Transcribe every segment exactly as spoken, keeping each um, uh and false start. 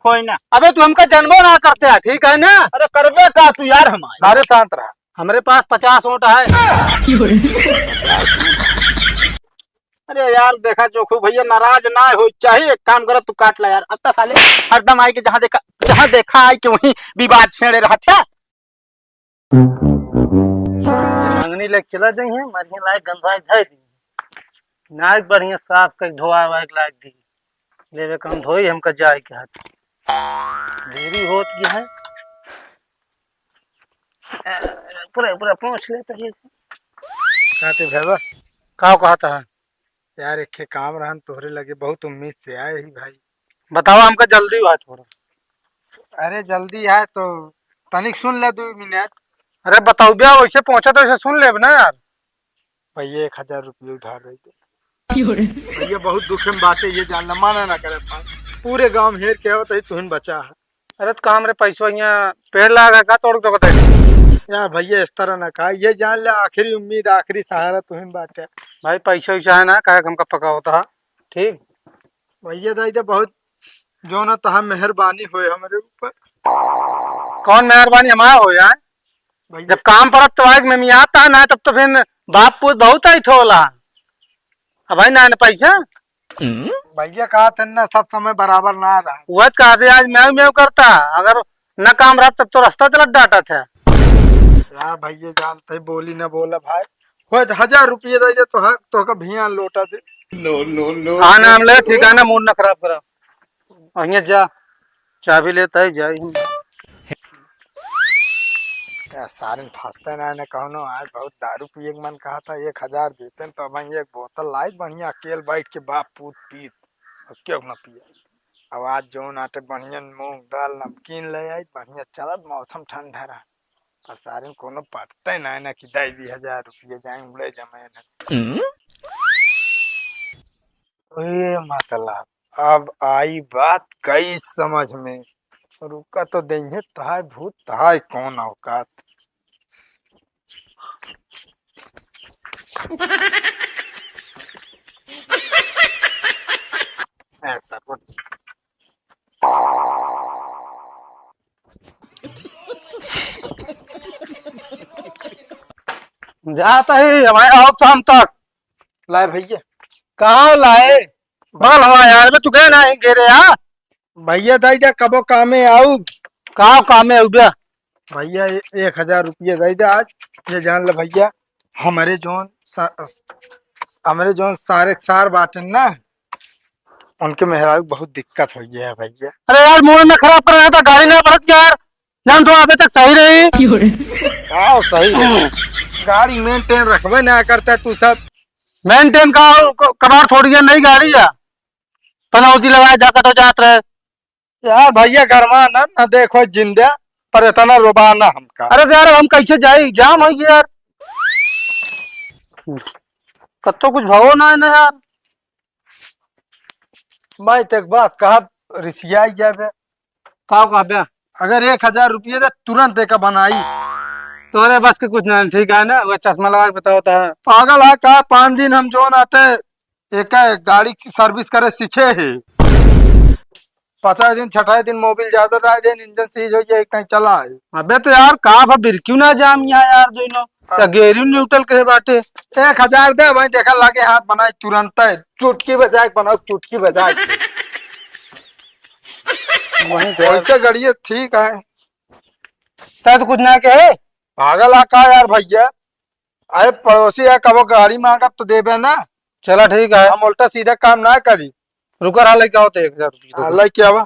कोई ना। अबे तू हमका जनबो ना करते है, ठीक है ना? अरे करबे का तू यार हमारे। अरे शांत रहा। हमरे पास पचास वोट है। अरे यार देखा जोखू भैया नाराज ना हो चाहिए, एक काम करो तू काट ला यार। अब तो साले हरदम आए के जहाँ देखा, जहाँ देखा आए के वहीं विवाद छेड़े रहत है। मंगनी लेके चला जाई है, मरिया लायक गंधवाई धै दी। नायक बढ़िया साफ कर धोआ वायक लायक दी। लेवे काम धोई हमका जाए के हाथ। देरी होत की है। पूरा, पूरा पहुँच लेता है। कहते भैया, का कहता है? यार, एक ठे काम रहन तोहरे लगे, बहुत उम्मीद से आए ही भाई। बतावा, हमका जल्दी बा थोड़ा। अरे, जल्दी है तो तनिक सुन ले दो मिनट। अरे, बताओ बे, वैसे पहुंचा तो वैसे सुन लेब ना यार। भैया, एक हजार रुपये उधार रह दे। क्यों रे? भैया, बहुत दुख में बाटे, ये जान ला, माना ना करे भाई। पूरे गांव में हेर के आवत है, तुहिन बचा है। अरे तो का हमरे पैसवा हियाँ पेड़ लागा का तोड़ के बताई? यार भैया, इस तरह ना कहा, ये जान ले आखिरी उम्मीद, आखिरी सहारा तुहिन बाटे। भाई पैसा वैसा है ना, काहे के हमका पका होता है, ठीक? भैया दाई तो बहुत जो ना तहा मेहरबानी होए हमरे ऊपर। कौन मेहरबानी हमारा हो यार? भैया जब काम परत तो आए में आता है ना, तब तो फिर बाप पूत बहुत आई थोला। अब भाई ना, ना पैसा। भैया कहा थे ना, सब समय बराबर ना रहा। वह कहा थे आज म्याऊ म्याऊ करता, अगर न काम रहा तब तो रास्ता चलत डाटा था। यार भैया जानते ही बोली ना बोला भाई, कोई तो हजार रुपये दे दे तो हक तो का भियान लोटा दे। नो नो नो। हाँ नाम ले, ठीक है ना, मूड ना खराब करा। और ये जा, चाबी लेता है जाई हम। यार सारे फंसते ना, ना कहनो, आज बहुत दारू पिए के मन कहा था, एक हजार देते तो अब हम एक बोतल लाई बढ़िया, अकेल बैठ के बाप पूत पीत। अब क्यों ना पिया? अब आज जौन आटे बढ़िया मूंग दाल नमकीन ले आई, बढ़िया चलत, मौसम ठंडा रहा। और सारे कोनो पटते ना, ना कि दे दी हजार रुपये जाए उड़े जमे ना। ए मतलब, अब आई बात कई समझ में। रुका तो देंगे, तहाय भूत, तहाय कौन औकात। ऐसा कुछ। जाता ही हमारे आओ शाम तक। लाए भैया। कहाँ लाए? बगल हवा यार, मैं तू गए ना, गेरे यार। भैया, दे दे, कबो कामे आऊ। का कामे आऊ बे? भैया, ए-, एक हजार रुपये दे दे आज। ये जान ले भैया, हमरे जौन सा-, हमरे जौन सारे सार बाटन ना, उनके मेहरारू बहुत दिक्कत हो गया है भैया। अरे यार, मूड ना खराब कर रहा था, गाड़ी ना बढ़त यार, जान तो अबे तक सही रही। का सही है? गाड़ी मेंटेन रखबे ना करता तू सब। मेंटेन का क-, कबाड़ थोड़ी है, नई गाड़ी है, पनौती लगाए जाकर तो जात रहे। यार भैया, गरमा ना, ना देखो जिंदा, पर इतना रोबा ना हमका। अरे तो यार, हम कैसे जाई? जाम हो गया यार, कत्तो कुछ भावो ना है ना यार। मैं तो एक बात कहा, रिसिया जाबे। का कहबे? अगर एक हजार रुपये दे, तुरंत एका बनाई। तोरे बस के कुछ ना, ठीक है ना? वो चश्मा लगा के बताओ तो। पागल है का? पाँच दिन हम जोन आटे एक गाड़ी की सर्विस करे सीखे ही। पचास दिन, छठाई दिन मोबिल ज्यादा रह दिन, इंजन सीज हो जाए, कहीं चला है। अबे तो यार, का भा बिरक्यू ना जाम यहाँ यार, दोनों हाँ। तो गेरू न्यूट्रल के बाटे। एक हजार दे भाई, देखा लागे हाथ बनाए तुरंत है, चुटकी बजाए बनाओ, चुटकी बजाए। वहीं दे। वैसे गड़िए ठीक है। तै तो कुछ ना कहे। पागल आ का यार भैया? अरे पड़ोसी है, कबो गाड़ी मांगब तो देबे ना। चला ठीक है। हम उल्टा सीधा काम ना करी। रुका रहा, लेके आओ तो एक हजार रुपये हाँ, दे दो। लेके आवा।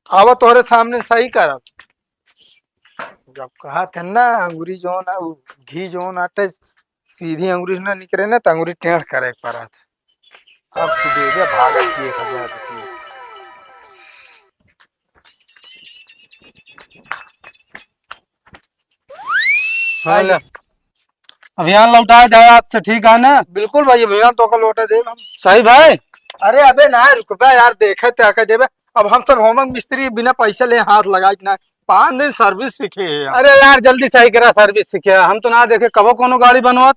आवा तोहरे सामने सही करब। जब कहा थे ना, अंगुरी जौन आ, उ घी जौन आटे, सीधी अंगुरी ना निकरे ना, तो अंगुरी टेढ़ करे के पड़ा था। अब तू दे दे, भागत की एक हजार रुपये। हाँ, ले। अभियान लौटाए जाए आपसे, ठीक है ना? बिल्कुल भाई, अभियान तो का लौटा देब हम। सही भाई? अरे अबे ना, रुकबे यार, देखे ते आके देबे। अब हम सब होमक मिस्त्री बिना पैसे ले हाथ लगाई ना, पाँच दिन सर्विस सीखे हैं यार। अरे यार, जल्दी सही करा, सर्विस सीखे। हम तो ना देखे कबो कोनो गाड़ी बनवत।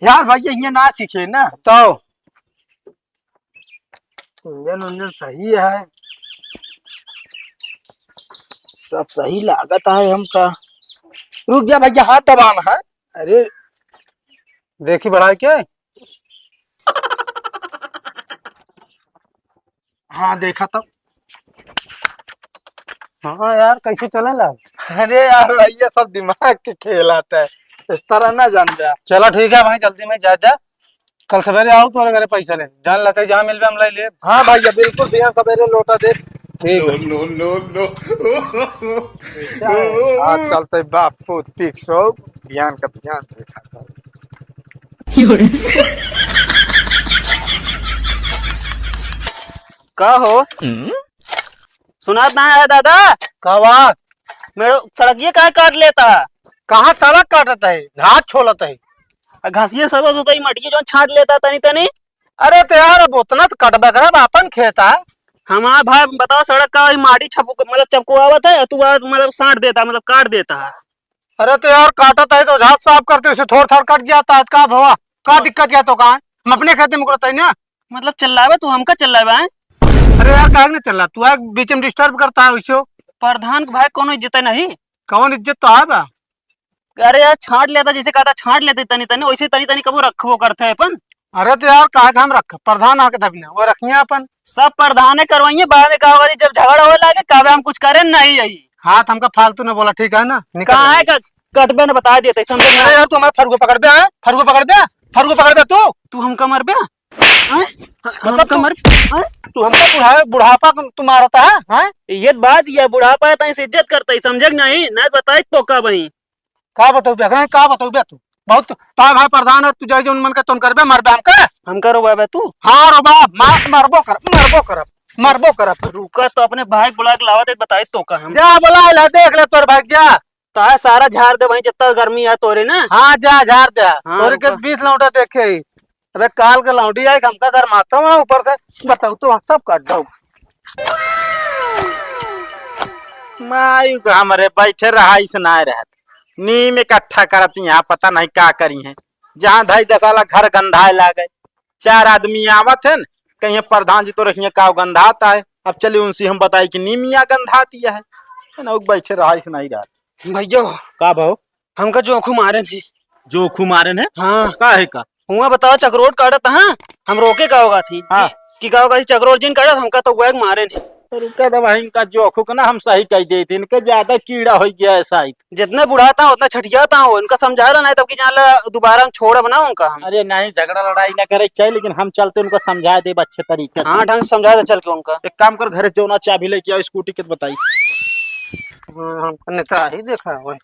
यार भाई, ये ना सीखे ना। तो इंजन उंजन सही है। सब सही लागत है हमका। रुक जा भैया, हाथ दबाना है। अरे, देखी बढ़ाए के। हाँ, देखा तब। हाँ यार, कैसे चलेला? अरे यार भैया, सब दिमाग के खेल आटे, इस तरह ना जान बे। चला ठीक है भाई, जल्दी में जा, जा। कल सवेरे आओ तोरे घरे पैसा ले, जान लगता है जहाँ मिलबे हम ले लेब। हाँ भैया, बिल्कुल बिहान सवेरे लौटा दे। ठीक है। No, no, no, no। आज चलते बाप पूत पिक सो, बिहान का बिहान देखा। का हो? हम्म? सुनात ना है दादा? का बात? मेरे सड़किया काहे काट लेता है? कहाँ सड़क काटत है? घास छोलत है। आ घासिया सब तो तई मटिया जो छांट लेता तनी तनी। अरे तो यार, अब उतना तो कटबे करब, अपन खेत है। हमार भाई बताओ, सड़क का वही माटी छपक-, मतलब चपकुआवत है, तू आ, मतलब साट देता, मतलब काट देता है। अरे तो यार, काटत है तो घास साफ करते, उसे थोड़ थाड़ कट जाता है, का भवा? का दिक्कत या तो का है? हम अपने खेते में करते हैं ना। मतलब चिल्लावे तू, हमका चिल्लावे, हैं? अरे यार, काहे ना चिल्ला? तू आए बीच में disturb करता है वैसे। प्रधान के भाई कोनो इज्जत नहीं। कौन इज्जत तो है बा? अरे यार, छांट लेता, जैसे कहता छांट लेते तनी तनी, वैसे तनी तनी कबो रखबो करते हैं अपन। अरे तो यार, काहे के हम रख, प्रधान आके दबने, वो रखिए अपन। सब प्रधाने करवाइए, बाद में का होगा जी, जब झगड़ा होए लागे, कहबे हम कुछ करे नहीं यही। हाथ हमका फालतू न बोला, ठीक है ना? निकल काहे जा। का कटबे न बता देते, समझे ना? अरे यार, तू हमारे फरुआ पकड़बे, हैं? फरुआ पकड़बे? फरुआ पकड़बे तू? तू हमका मरबे? हैं? मतलब हमका तू, मर-, हैं? तू हमका बुढ़ा-, बुढ़ापा को तू मारता है, हैं? ये बात, ये बुढ़ापा है, तो इसे इज्जत करता है, समझे कि नहीं? नहीं बताई तो का भाई? का बताऊ बे, हैं? का बताऊ बे तू? बहुत तू, तार भाई प्रधान है, तू जाई जौन मन का तौन करबे, मरबे हमका? हमका रोबा बे तू? हाँ, रोबा, मार, मरबो कर, मरबो करब, मरबो करब। रुका तो अपने भाई बुला के लावा दे, बताई तो का हम। जा बुला ला, देख ले तोर भाई, जा। ताहे सारा झाड़ दे वहीं, जितना गर्मी है तोरे ना। हाँ, जा झाड़ दे। हाँ, तोरे के रुका। बीस लौंडा देखे ही। अबे काल के लौंडी आई, हमका गरमाता हुआ ऊपर से, बताऊ तो सब काट दो। माई का हमरे बैठे रहा, इस ना रहत। नीम इकट्ठा करत यहाँ, पता नहीं का करी हैं। जहाँ धाई दसाला घर गंधाए लागे। चार आदमी आवत हैं, कहिए प्रधान जी तो रखिए का गंधाता है। अब चलिए उनसे हम बताई कि नीमिया गंधाती है। है ना, वो बैठे रहा, इस नहीं रहत। भैया। का भाव? हमका जोखू मारे नहीं। जोखू मारे ने? हाँ। काहे का? हुआ बताओ, चकरोट काटत, हाँ? हम रोके का होगा थी? हाँ। कि, कि का होगा थी, चकरोट जिन काटत, हमका तो वह मारे नहीं। तो रुका दे भाई, इनका जोखू के ना हम सही कह देते, इनके ज्यादा कीड़ा हो गया है शायद। जितने बुढ़ाता हो, उतना छठियाता हो, इनका समझा ला नहीं, तब कि जान ला, दोबारा हम छोड़ब ना उनका हम। अरे नहीं, झगड़ा लड़ाई ना करे के चाहिए, लेकिन हम चलते उनको समझा देब अच्छे तरीके से। हाँ, ढंग से समझा दे चल के उनका। एक काम कर, घरे जौना चाबी लेके आओ स्कूटी के, तो बताई। हाँ, हमका नेता ही देखा हुआ है।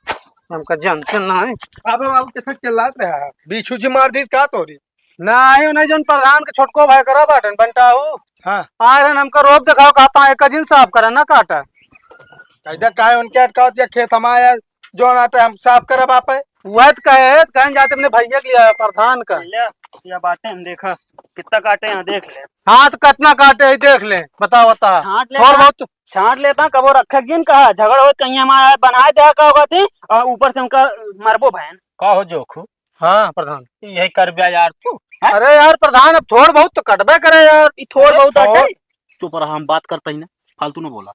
हमका जानते ना है। अब बाबू कैसे चिल्लात रहा है? बीछू जी मार दी का तोरी? ना आई नहीं, जौन प्रधान के छोटको भाई करा बाटन, बंटाऊ। हाँ। आ रहन, हमका रोप दिखाओ, कहता है, एक जिन साफ करा, ना काटा। कैदा काहे उनके अटकावत या खेत हम आया, जौन आटे हम साफ करब आपे। वह तो कहे, कहें जाते अपने भैया के लिए, प्रधान का। ले, या बाटे हम देखा, कितना काटे यहाँ देख ले। हाँ, तो कितना काटे है, देख ले, बताओ, बता। छांट ले थोड़ ना। बहुत। छांट लेता, कबो रखे जिन कहा, झगड़ा हो कहीं हमारा बनाए दे का होगा थी, और ऊपर से हमका मरबो भैन। का हो जोखू? हाँ, प्रधान। यही करबे यार तू, हैं? अरे यार, प्रधान, अब थोड़ बहुत तो कटबे करे यार। ई थोड़ अरे बहुत थोड़, हटे। चुप रहा, हम बात करते ही ना, फालतू न बोला।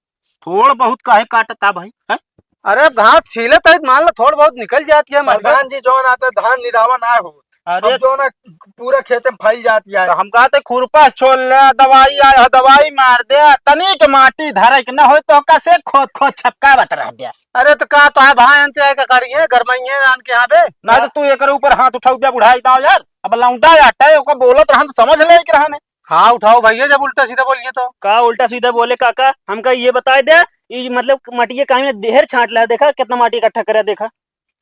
थोड़ बहुत काहे काटता भाई, हैं? अरे, अब घास छीलत है, मान लो, थोड़ बहुत निकल जाती है, मर्दे। प्रधान जी, जौन आटे धान निरावा ना हो, अरे अब जौन पूरा खेते में फैल जाती है। तो हम कहते खुरपा से छोड़ ले, दवाई आए हो, दवाई मार दे, तनिक माटी धरे के न होय तो ओका से खोद खोद छपकावत रह दे। अरे तो का तो है भाई, अंत आए का करिए, गरमाइए आन के यहाँ पे। ना तो तू एकर ऊपर हाथ उठाऊ बे बुढ़ाई दाव यार। अब लौंडा आटा है, ओका बोलत रहन तो समझ ले के रहने। हाँ, उठाओ भैया, जब उल्टा सीधा बोलिए तो। का उल्टा सीधा बोले काका? हमका ये बताए दे, ई मतलब मटिया काहे में ढेर छांट ला, देखा कितना माटी इकट्ठा करे, देखा।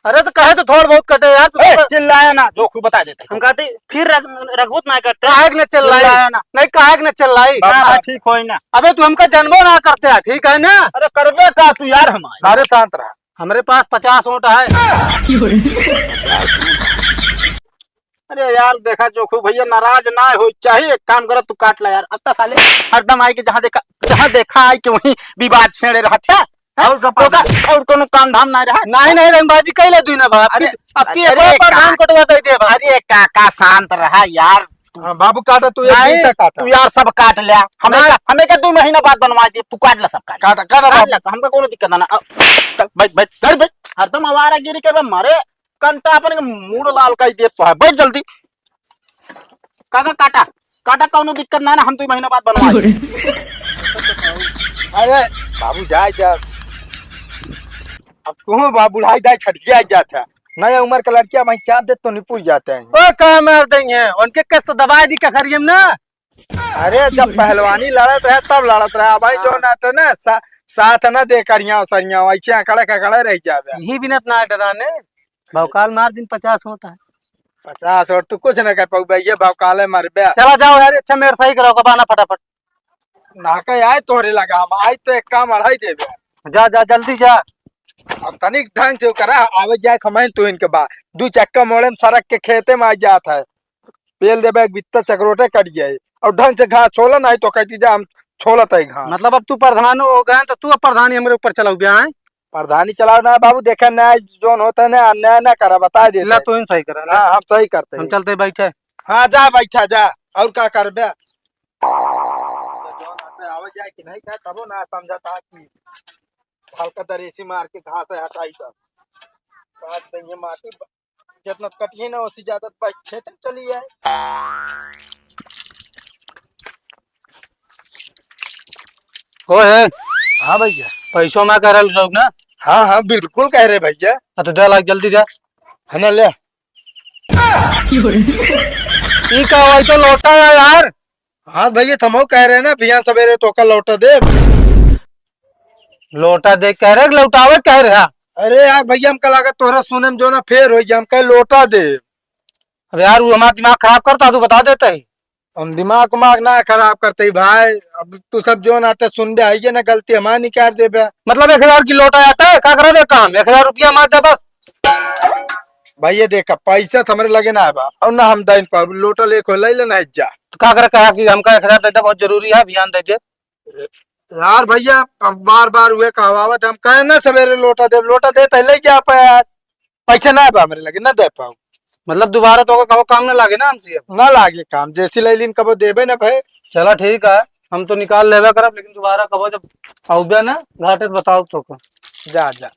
अरे तो कहे तो थोड़ बहुत कटे यार, तू ए, तो चिल्लाया ना, जोखू बता देते। हम कहते फिर रख, रखबूत ना करते। काहे के न चिल्लाई? चिल्लाया ना। नहीं, काहे के न चिल्लाई? बाबा, हाँ। ठीक होई ना। अबे तू हमका जनबो ना करते है, ठीक है ना? अरे करबे का तू यार हमारे? अरे शांत रहा, हमरे पास पचास वोट है। अरे यार, देखा जोखू भैया, नाराज ना हो चाहिए, एक काम करा, तू काट ला यार। अब तो साले हरदम आई के जहाँ देखा, जहाँ देखा आई के वहीं विवाद छेड़े रहत है। हैं? और का ओका, और कोनो काम धाम ना रहा। नहीं, नहीं, रंगबाजी कैले तू ना बाप। अरे, अब की अरे, एक बार प्रधान का-, कटवा दे दे बाप। अरे काका, शांत रहा यार। हाँ, बाबू काटा, तू एक नहीं, दिन तक काटा। तू यार सब काट ल्या। हमें नहीं। का, हमें का दो महीना बाद बनवा दे, तू काट ला सब काट। काटा, काटा काट बाबू। ला, हमका कोनो दिक्कत ना। अब चल, बैठ, बैठ, बैठ, बैठ। हरदम आवारागिरी करबे, मारे कंटा अपन के मूड लाल कर दे तो है। बैठ जल्दी। काका काटा, काटा, कोनो दिक्कत ना ना, हम दो महीना बाद बनवा दे। अरे बाबू जाए जा। अब तू बा बुढ़ाई दाई छठिया जात है। नया उम्र के लड़किया भाई चाप दे तो निपुर जाते हैं। ओ, कहाँ मार देंगे? उनके कस तो दबाई दी कखरियम ना। अरे, जब पहलवानी लड़त रहे, तब लड़त रहे। अब भाई, हाँ। जो नाटे ना, सा-, साथ ना दे करिया सरिया, ऐसे अकड़े ककड़े रह जावे। यही बिनत ना डराने, भौकाल मार दिन पचास होता है। पचास और तू कुछ ना कर पाऊ भाई, ये भौकाले मरबे। चला जाओ यार, अच्छा मेरे सही करो, कबाना फटाफट। ना कहे आए तोहरे लगा, हम आए तो एक काम अढ़ाई देबे। जा, जा, जल्दी जा। अब तनिक ढंग से करा, आवे जाए खमाइन तू इनके बा। दू चक्का मोड़े में सड़क के खेते में आ जात है। पेल देबे, एक बित्ता चकरोटे कट जाए। और ढंग से घास छोला, नहीं तो कहती जा, हम छोलत है घास। मतलब अब तू प्रधान हो गए, तो तू अब प्रधानी हमरे ऊपर चलाऊ बे, हैं? प्रधानी चलाओ ना बाबू, देखे ना जोन होता है ना, अन्याय ना करा, बता देते ला, हैं। तू ही सही करा, ला। हाँ, हम सही करते हम हैं। चलते बैठे। हाँ, जा बैठा जा, और का करबे? आवे जाए कि नहीं का, तबो ना समझता कि हल्का दरेसी मार के घास है हटाई तब। काट देंगे माटी, जितना कटिए ना, उसी ज्यादा बच-, खेते में चली जाए। ओ है। हाँ भैया। पैसो मैं कह रहल रहो ना? हाँ, हाँ, बिल्कुल कह रहे भैया। हाँ, तो दे लाग, जल्दी दे। है ना, ले। ई का हुआ, ई तो लोटा है यार। हाँ भैया, तो हम कह रहे ना, बिहान सवेरे तोका लौटा दे। लोटा दे कह रहे, लौटावे कह रहे? अरे यार भैया, हमका लागत तोहरा सुने में जो ना फेर हो गया, हम कहे लौटा दे। अब यार, वो हमारा दिमाग खराब करता, तू बता देता ही। हम दिमाग उमाग ना खराब करते ही भाई, अब तू सब जो ना ते सुनबे, आइए ना, गलती हमारी निकाल देबे। मतलब एक हजार की लौटा आता है, का करबे काम? एक हजार रुपया मार दे बस। भाई ये देखा, पैसा तो हमरे लगे ना है बा, और ना हम दइन पर लोटा लेके ले लेना है जा। तो का करे, कहा कि हमका एक हजार दे दे, बहुत जरूरी है, बिहान दे दे। यार भैया, अब बार बार हुए कहवावत, हम कहे ना सवेरे लोटा दे, लोटा दे तो ले जा पे यार, पैसा ना है बा हमरे लगे, ना दे पाऊ। मतलब दोबारा तो कहो काम ना लागे ना हमसे अब? ना लागे काम, जैसी ले लीन कबो देबे ना भाई। चला ठीक है, हम तो निकाल लेबे करब, लेकिन दोबारा कबो जब आउबे ना घाटे तो बताओ तो को। जा, जा।